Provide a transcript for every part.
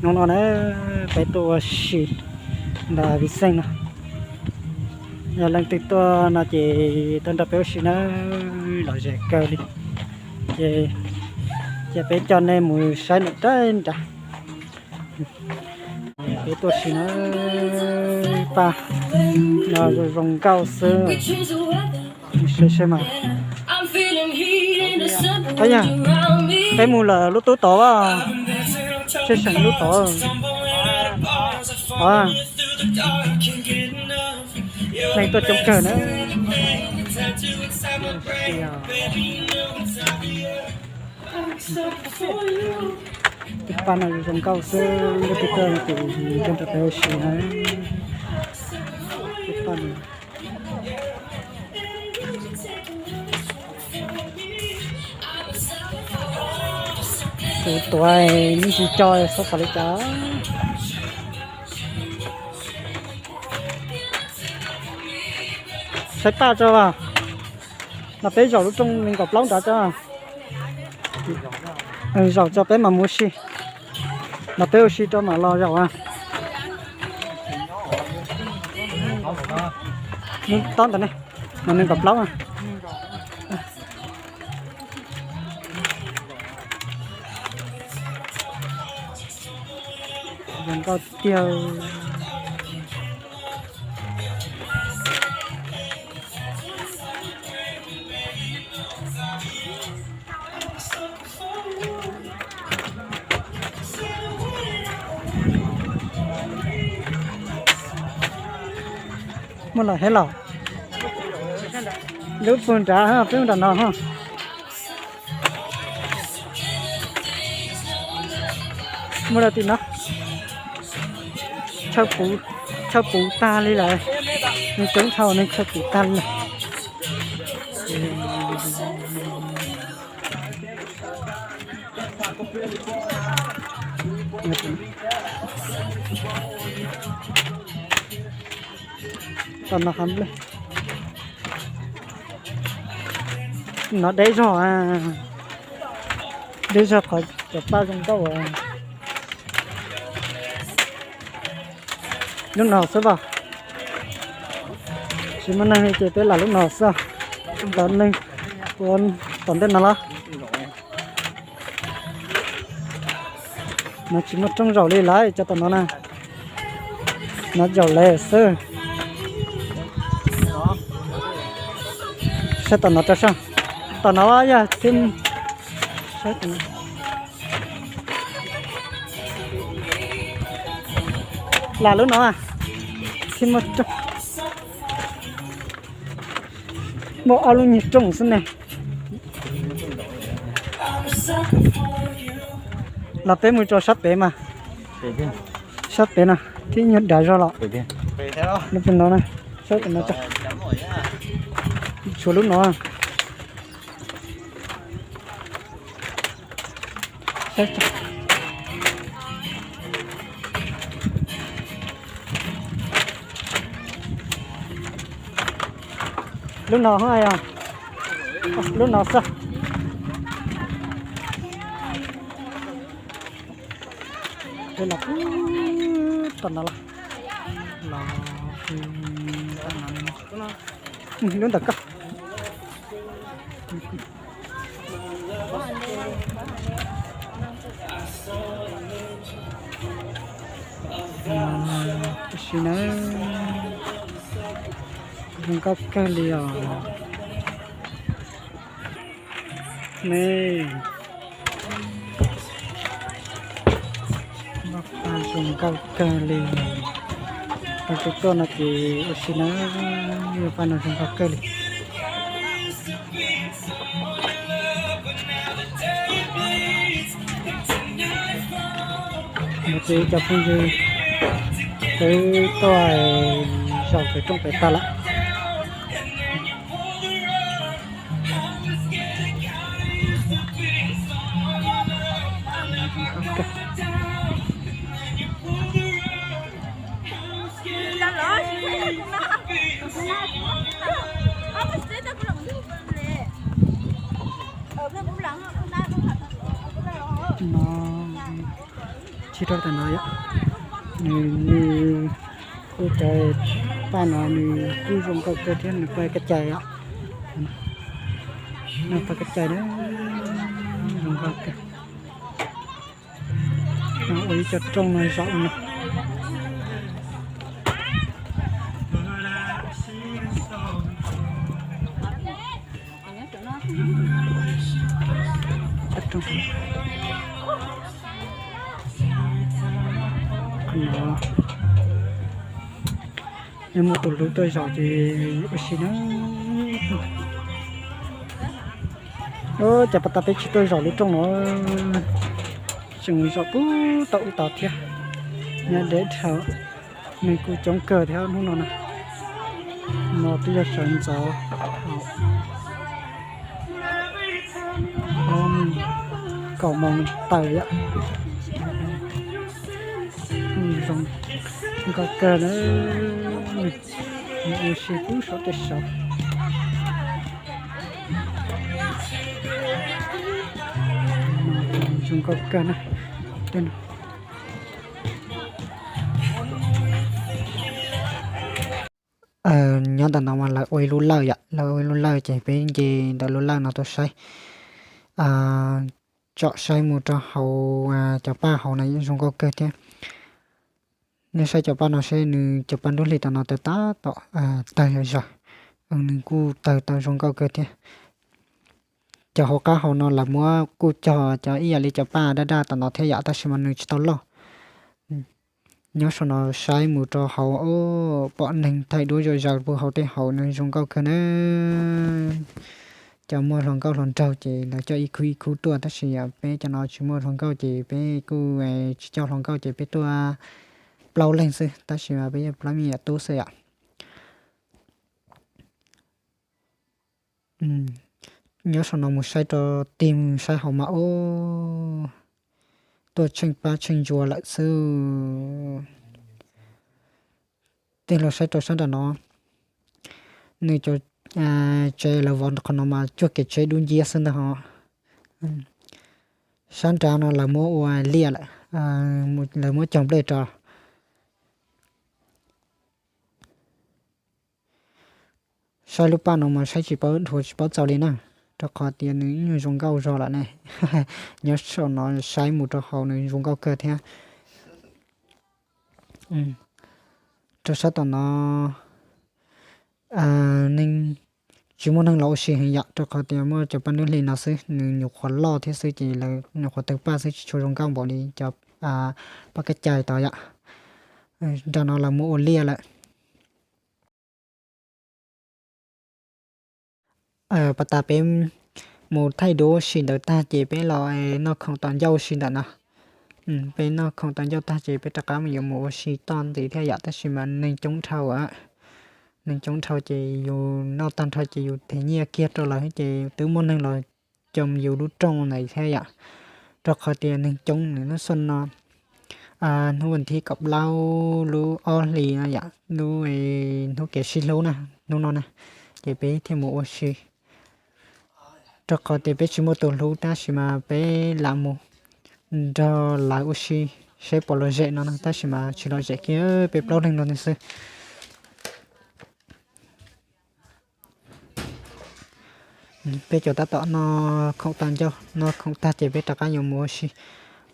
Hnub no na, peb tuaj ua si ntawm Viv Xeej no. Yog leej twg tuaj no ces tuaj nrog peb ua si na, lom zem kawg li. Ces, ces peb coj nej mus saib nram rab nrad. Peb tuaj ua si na, paj no zoo zoo nkauj xwb. Seb seb mas. Yog peb mus lawm lub tub tod, seb seem lub tod. Neeg tuaj coob kawg na. Tej paj no zoo nkauj xwb, leej twg tuaj ces nrog peb ua si na. Tej paj no tus tuav me ntsis co xob xav li cas. Saib paj tso, no peb zaum lub rooj nees nkaum plaub nrad tso. Zaum tso peb mam mus ua si. Los peb ua si rau mam los zaum. Tob ntawd ne, mas nees nkaum plaub. Zoo nkauj tiag. Muaj lawm thiab los? Lub puag nrad, peb mus nram no ho. Muaj lawm tim no. Chaw puv tag li lawm. Neeg coob dhau, neeg chaw puv tag li lawm. Tom no, no deb zog, deb zog qhov cov paj zoo nkauj. Lub no xwb as. Tsis muaj neeg li ces peb lam lub no xwb. Tom neeg ua tom ntej no los. No tsis muaj rooj zaum li lawm, cov tom no na. No zaum lawm xwb. Saib tom no rau sab. Tom no yog tib, saib tom no. Lam lub no, tib muaj rooj. Muaj ob lub nyuag rooj xwb ne. Los peb mus rau sab pem mas. Sab pem no, tib nyuag dav zog los. Lub pem no na, sab pem no. Tshuav lub no. Lub no, lub no xwb. Los tom no los, los lub ntawm ko. Tam sim no zoo nkauj kawg li os. Ne, paj zoo nkauj kawg li. Peb tuaj no ces ua si na, paj no zoo nkauj kawg li. Ces cov phooj ywg, peb tuaj zaum pem rooj pem tag lawm. No, Tsis rau tam no yom, nws, nws kuj cov paj no nws kuj zoo nkauj kawg thiab, nws paj kab cai yom, nws paj kab cai na, zoo nkauj kawg. Ua ib co rooj no zaum no. Yog muaj tus hlub tuaj zaum ces ua si na. Cas pas tas peb tsis tuaj zaum lub rooj no, tseem zaum pub tau ub tod thiab. Nyob deb dhau, neeg kuj coob kawg thiab hnub no na. No twb yog sawv ntxov kaum moos tawm yom. Zoo nkauj kawg na, mus ua si pub saum tej saud. Zoo nkauj kawg na. Nyob ntawm no mas lawv ua ib lub lawj yom, lawv ua ib lub lawj ces peb nce ntawm lub lawj no tuaj saib, tsom saib mus rau hauv cov paj hauv no yeej zoo nkauj kawg thiab. Nej saib cov paj no seb, nws cov paj nruab hlis tom no tawg tab tom tawg zom zaws, nws kuj tawg tau zoo nkauj kawg thiab. Cov hauv qab hauv no lawv muab kuj cog cov ib yam li cov paj daj daj tom no thiab yom, tab sis mas nws tsis tau loj. Nyob saum no saib mus rau hauv, pom neeg thaij duab zom zaws puag hauv tej hauv, nws zoo nkauj kawg na. Cov muaj hluas nkauj hluas nraug ces lawv coj ib khub ib khub tuaj, tab sis peb cov no tsis muaj hluas nkauj ces peb kuj tsis coj hluas nkauj ces peb tuaj plaub leeg xwb, tab sis mas peb yog plaub me nyuam tub xwb yom. Nyob saum no mus saib rau, tig mus saib hauv mas ub, tuaj tsheej pab tsheej ntsuav lawm xwb. Tig los saib rau sab nram no, nws cov tsev lawv vov qhov no mas cuag kev tsev dub nciab xwb ntag ho. Sab nrad no lawv muab ua liaj lawm, lawv muab cog nplej rau. Saib lub paj no mas saib tsis paub dhuav tsis paub txaus li na, rau qhov tias nws ib nyuag zoo nkauj zog lawm ne. Nyob saum no saib mus rau hauv nws zoo nkauj kawg thiab. Rau sab tom no neeg, tsis muaj neeg los ua si heev yom, rau qhov tias muaj cov paj nruab hlis no xwb, nws nyuam qhuav loj thiab xwb ces lawv nyuam qhuav tawg paj xwb, tsis tshua zoo nkauj npaum li cov paj kab cai tod yom. Nram no lawv muab ua liaj lawm. Pas tas peb mus thaij duab ua si ntawd tag ces peb los noj khoom tos ncauj ua si ntawm no. Peb noj khoom tos ncauj tag ces peb rov qab mus yuav mus ua si toj ntxiv thiab yom, tab sis mas neeg coob dhau, neeg coob dhau ces yus noj tag nrho ces yus them nyiaj kiag rau lawv ces twb muaj neeg los coj yus lub rooj ntawd thiab yom. Rau qhov tias neeg coob nws lub xyoo no, hnub vas thib kaum plaub lub ob hlis no yom, lub hnub kev sib hlub na, hnub no na, ces peb thiaj mus ua si. Rau qhov tias peb tsis muaj tus hlub tab sis mas peb lam mus nrog lawv ua si seb puas lom zem no na, tab sis mas tsis lom zem kiag, peb plaub leeg no xwb. Peb cov tab tom noj khoom tag ncauj, noj khoom tag ces peb rov qab yuav mus ua si.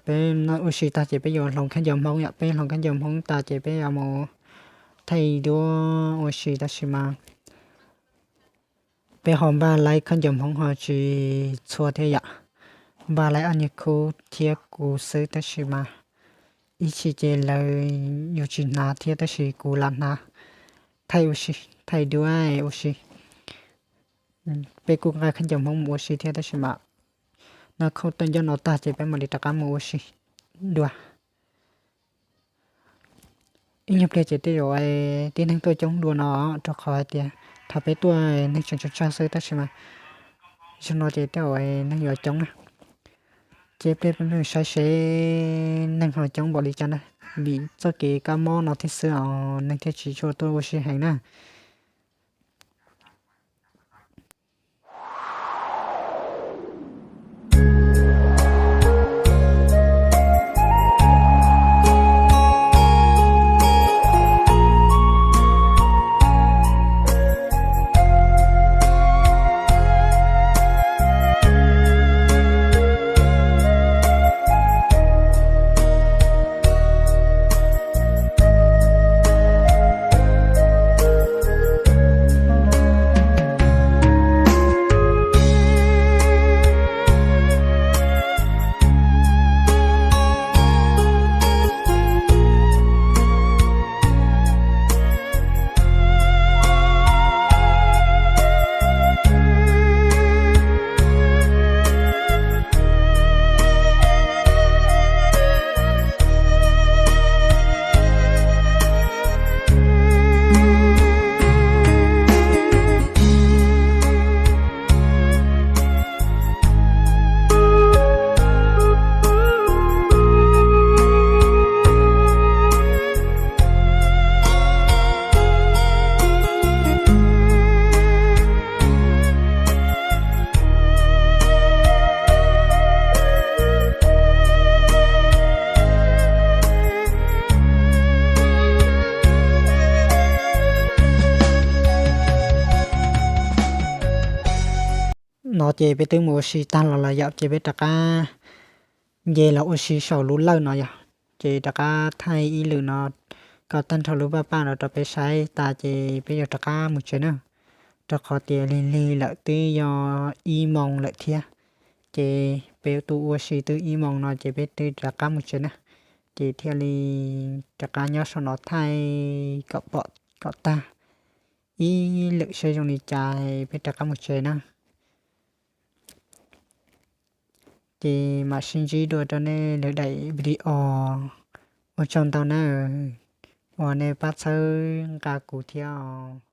Peb noj ua si tag ces peb yuav hloov khaub ncaws Hmoob yom, peb hloov khaub ncaws Hmoob tas ces peb yuav mus thaij duab ua si, tab sis mas peb ho npaj laib khaub ncaws Hmoob ho tsis txhua thiab yom. Npaj laib ob niag khub thiab kuv xwb, tab sis mas ib chim ces lawv yuav tsis hnav thiab, tab sis kuv lam hnav thaij ua si, thaij duab ua si. Peb kuj nqa khaub ncaws Hmoob mus ua si thiab, tab sis mas noj khoom tag ncauj no tag ces peb mam li rov qab mus ua si dua. Ib nyuag pliag ces tej zaum tib neeg tuaj coob dua no, rau qhov hais tias thaum peb tuaj neeg tseem tsawg tsawg xwb, tab sis mas zaum no ces tej zaum neeg yuav coob na. Ces pliag peb saib seb neeg ho coob npaum li cas na, vim txoj kev kab mob no thiab xwb os, neeg thiaj tsis tshua tuaj ua si heev na. Ces peb twb mus ua si tag los los yom, ces peb rov qab nce los ua si saum lub lawj no yom. Ces rov qab thaij ib lwm no kom tag nrho lub paj paj no rau peb saib tas ces peb yuav rov qab mus tsev na. Rau qhov tias lig lig lawm twb yog ib moos lawm thiab. Ces peb twb ua si twb ib moos no ces peb twb rov qab mus tsev na. Ces thiaj li rov qab nyob saum no thaij kom pom kom tag ib lwm seb zoo li cas peb rov qab mus tsev na. Ces mam sib ntsib dua rau nej lwm daim video. Ua tsaug ntau na, uas nej pab txhawb nqa kuv thiab os.